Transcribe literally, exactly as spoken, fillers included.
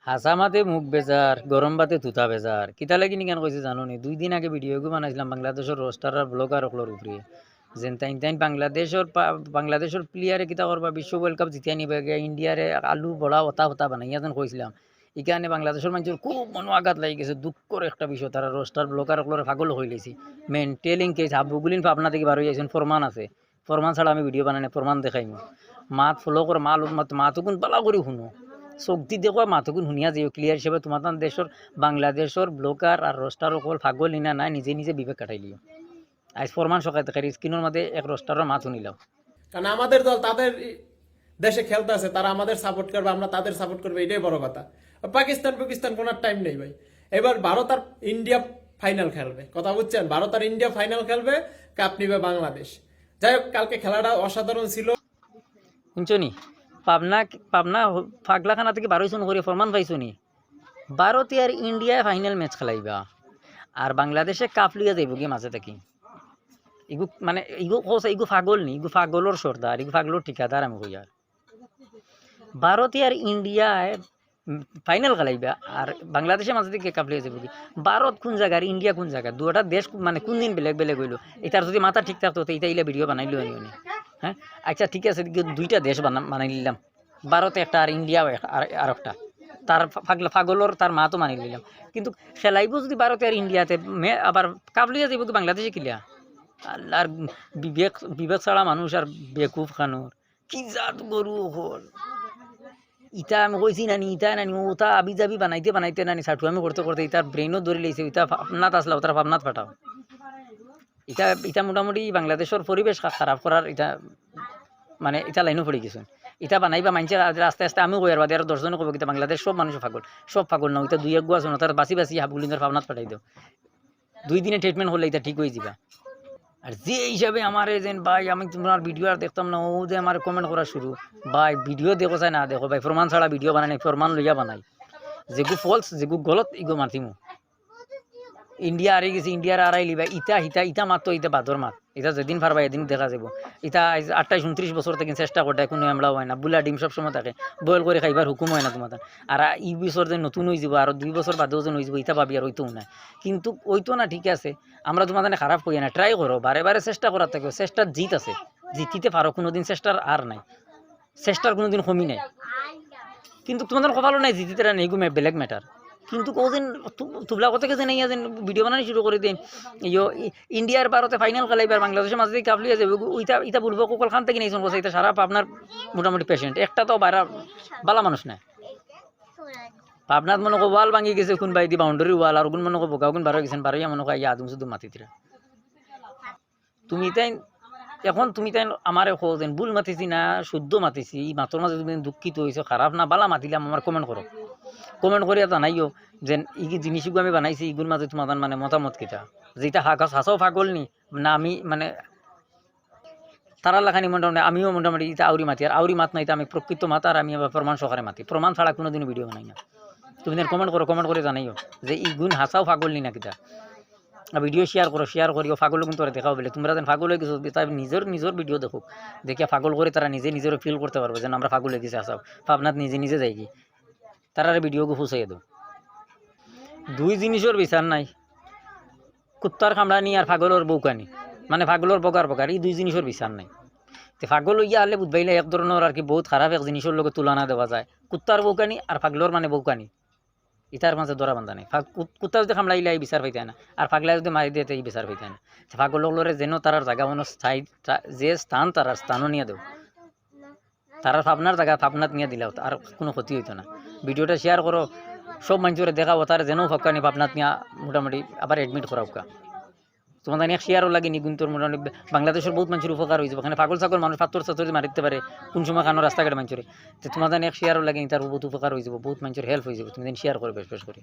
হাছা মাতে মুখ বেজার, গরম ভাতে তুতা বেজার। কিতা লাগি নিকান কইছে জানো নি? দুই দিন আগে ভিডিও এগু বানাইছিলাম বাংলাদেশর রোস্টার আর ব্লগার অকলর উপরে। যেন তাইন তাইন বাংলাদেশর পা-, বাংলাদেশর প্লেয়ারে কিতা করবা, বিশ্ব ওয়ার্ল্ড কাপ জিতিয়া নিবা গিয়া, ইন্ডিয়ারে আলু বড়া অতা হতা বানাইয়া যেন কইছিলাম। ইখানে বাংলাদেশর মানষর খুব মনো আঘাত লাগি গেছে, দুঃখর একটা বিষয়। তারা রোস্টার ব্লগার অকলরে পাগল কইলাইছে। মেন্টাল ইনকেস হাবুগুলিন পাবনা থাকি বার অইয়া আইছইন, ফরমান আছে। ফরমান ছাড়া আমি ভিডিও বানাই না, ফরমান দেখাইমু। মাত ফলো করো, মাত, মাত, মাতগুন বালা করি হুনো। চোখ দি দেখো, মাতগুন হুনিয়া যাইও ক্লিয়ার হিসাবে। তোমার তান দেশর, বাংলাদেশর ব্লগার আর রোস্টার অকল পাগল ইনা নায়, নিজে নিজে বিবেক খাটাইলিও। আইজ ফরমান সকালে দেখাই, স্ক্রিনর মাঝে এক রোস্টারর মাত হুনিলাও। কারণ আমাদের দল তাদের দেশে খেলতে আছে, তারা আমাদের সাপোর্ট করবে, আমরা তাদের সাপোর্ট করবে, এটাই বড় কথা। পাকিস্তান, পাকিস্তান কোনো টাইম নেই ভাই। এবার ভারত আর ইন্ডিয়া ফাইনাল খেলবে, কথা বুঝছেন? ভারত আর ইন্ডিয়া ফাইনাল খেলবে, কাপ নিবে বাংলাদেশ। যাই হোক, কালকে খেলাটা অসাধারণ ছিল। শুনছো নি? পাবনা, পাবনা পাগলাখানা থাকি বার অইছো নি করি, ফরমান পাইছো নি? ভারতে আর ইন্ডিয়ায় ফাইনাল ম্যাচ খেলাইবা, আর বাংলাদেশে কাপ লইয়া যাইবো গি মাঝে থাকি। ইগু মানে ইগু কওছে, ইগু পাগল নি, ইগু পাগলর সর্দার, ইগু পাগলর ঠিকাদার আমি কইয়ার। ভারতে আর ইন্ডিয়ায়, উম, ফাইনাল খেলাইবা, আর বাংলাদেশে মাঝে থাকি কাপ লইয়া যাইবো গি। ভারত কোন জাগা আর ইন্ডিয়া কোন জাগা? দুইটা দেশ কো-, মানে কোন দিন বেলেগ বেলেগ অইলো? ইতার যদি মাথা ঠিক থাকতো, তে ইতা ইলা ভিডিও বানাইলো নি উনি। হ্যাঁ, আচ্ছা, ঠিক আছে, দুইটা দেশ বানা-, বানাই নিলাম। ভারত একটা আর ইন্ডিয়া এক-, আর, আর একটা। তার ফা-, পাগলা, পাগলর তার মাতও মানি নিলাম। কিন্তু খেলাইবো যদি ভারতে আর ইন্ডিয়াতে, মে-, আবার কাপ লইয়া যাইবো কি বাংলাদেশে কিলা? আল্লাহর বিবেক, বিবেক ছাড়া মানুষ আর বেকুব খানোর। কি জাত গরু অকল। ইতা আমি কইছি নানি, ইতা নানি, ওটা আবি জাবি বানাইতে বানাইতে নানি, সাটু আমি করতে করতে ইতার ব্রেইনও ধরি লইছে, ইতা পাবনাত আসলা, ওটার পাবনাত ফাটাও। ইতা, ইতা মোটামুটি বাংলাদেশর পরিবেশ খা-, খারাপ করার ইতা, মানে, ইতা লাইনও পড়ি গেছে। ইতা বানাইবা মানষে আ-, আস্তে আস্তে আমিও কইয়ার বাদে আরো দশ জনে কইবো, কিতা বাংলাদেশ সব মানুষ পাগল, সব পাগল না, ইতা দুই একগু আছে না, তারা বাছি বাছি হাবুগুলিনর পাবনাত ফাটাই দেও। দুই দিনে ট্রিটমেন্ট করলে ইতা ঠিক অই যিবা। আর যে হিসাবে আমারে যেন ভাই, আমি তুমার ভিডিও আর দেখতাম না, ও যে আমারে কমেন্ট করা শুরু, ভাই, ভিডিও দেখো চাই না দেখো, ভাই, প্রমাণ ছাড়া ভিডিও বানাই নাই, প্রমাণ লইয়া বানাই। যেগু ফলস, যেগু গলত, ইগু মাতিমু। ইন্ডিয়া হারি গেছে, ইন্ডিয়ার হারাইলিবা, ইতা, ইতা, ইতা মাত্র, ইতা বাদর মাত। ইতা যেদিন পারবা, এদিন দেখা যাইবো। ইতা আইজ আটাইশ ঊনত্রিশ বছর থাকি চেষ্টা করতায়, কুনু এমলা অয় না। বুলা ডিম সব সময় থাকে, বয়েল করি খাইবার হুকুম অয় না তুমার তান। আর ই বছর যে নতুন অই যিবো, আরো দুই বছর বাদেও যে অই যিবো, ইতা ভাবি আর অইতো না। কিন্তু অইতো না, ঠিক আছে, আমরা তুমার তানে খারাপ কইয়া না, ট্রাই করো, বারে বারে চেষ্টা করার থাকো, চেষ্টার জিত আছে, জিতিতে পারো, কুনুদিন চেষ্টার আর নাই। চেষ্টার কুনুদিন কমি নাই। কিন্তু তুমার কপালও নাই, জিতিতারা নাই, ইগু মে-, বেলেগ ম্যাটার। কিন্তু কদিন তু-, তুবলা কথা কে জানাইয়া যেন ভিডিও বানানি শুরু করি দেইন। ইয়ো, ই-, ইন্ডিয়ার ভারতে ফাইনাল খেলাইবার, বাংলাদেশর মাঝে কাপ লইয়া যাইবো, ইতা, ইতা বুলবো ককল খান থাকি নাইছন কথা, ইতা সারা পাবনার মোটামুটি পেশেন্ট। একটা তো বাইরা বালা মানুষ না। পাবনাত মনে কয় ওয়াল ভাঙি গেছে, কুন বাইদি বাউন্ডারি ওয়াল, আর গুন মনে কয় বোকা গুন বারো গেছেন, বারোইয়া মনে কয় ইয়া আদম শুধু মাতিতিরা। তুমি তাইন, এখন তুমি তাইন আমারে কও যেন ভুল মাতিছি না শুদ্ধ মাতিছি, ই মাতর মাঝে তুমি দুঃখিত অইছো, খারাপ না বালা মাতিলাম, আমার কমেন্ট করো। কমেন্ট করিয়া জানাইও যেন ই কি জিনিস ইগু আমি বানাইছি, ইগুর মাঝে তুমার তান মানে মতামত কিতা? যেটা হাক-, হাছাও পাগল নি, না আমি মানে তারার লাখানি মোটামুটি, আমিও মোটামুটি ইতা আউরি মাতি, আর আউরি মাত না, ইতা আমি প্রকৃত মাত, আর আমি আবার প্রমাণ সহকারে মাতি। প্রমাণ ছাড়া কুনুদিনও ভিডিও বানাই না। তুমি তান কমেন্ট করো, কমেন্ট করি জানাইও যে ইগুন হাছাও পাগল নি না কিতা। আর ভিডিও শেয়ার করো, শেয়ার করিও, পাগল কিন্তু ওরা দেখাও বলে, তুমরা যেন পাগল অই গেছো, তাই নিজর, নিজর ভিডিও দেখো, দেখিয়া পাগল করি তারা নিজে নিজরে ফিল করতে পারবো যেন আমরা পাগল অই গেছি, হাছাও পাবনাত নিজে নিজে যাইগি, তারারে ভিডিও গু ফুসাইয়া দেও। দুই জিনিসর বিচার নাই, কুত্তার কামড়ানি আর পাগলর বউকানি, মানে পাগলর বগার বগার, ই দুই জিনিসর বিচার নাই। তে পাগল অইয়া আলে বুঝবাইলে এক ধরনর আর কি বউত খারাপ এক জিনিসর লগে তুলনা দেওয়া যায়, কুত্তার বউকানি আর পাগলর মানে বউকানি। ইতার মাঝে ধরা বান্ধা নাই। ফা-, কুত-, কুত্তা যদি কামড়াইলে ই বিচার পাইতায় না, আর পাগলায় যদি মারি দিতে ই বিচার পাইতায় না। তে পাগল অকলরে যেন তারার জাগা মনো স্থায়ী, তা-, যে স্থান তারার স্থানও নিয়া দেও। তারার পাবনার জাগা পাবনাত নিয়া দিলাও, আর কুনু ক্ষতি অইতো না। ভিডিওটা শেয়ার করো, সব মানষরে দেখাও, তারা যেন পাক্কা নি পাবনাত নিয়া মোটামুটি আবার অ্যাডমিট করাউক্কা। তুমার তান এক শেয়ারও লাগে নি, কিন্তু মোটামুটি বাংলাদেশর বউত মানষর উপকার অই যিবো। এখানে পাগল ছাগল মানুষ পাত্থর ছাত্থর মারি দিতে পারে, কুন সময় কানো রাস্তাঘাটে মানষরে। তে তুমার তান এক শেয়ারও লাগে নি, তার বউত উপকার অই যিবো, বউত মানষর হেল্প অই যিবো, তুমি যেন শেয়ার করো বেশ বেশ করি।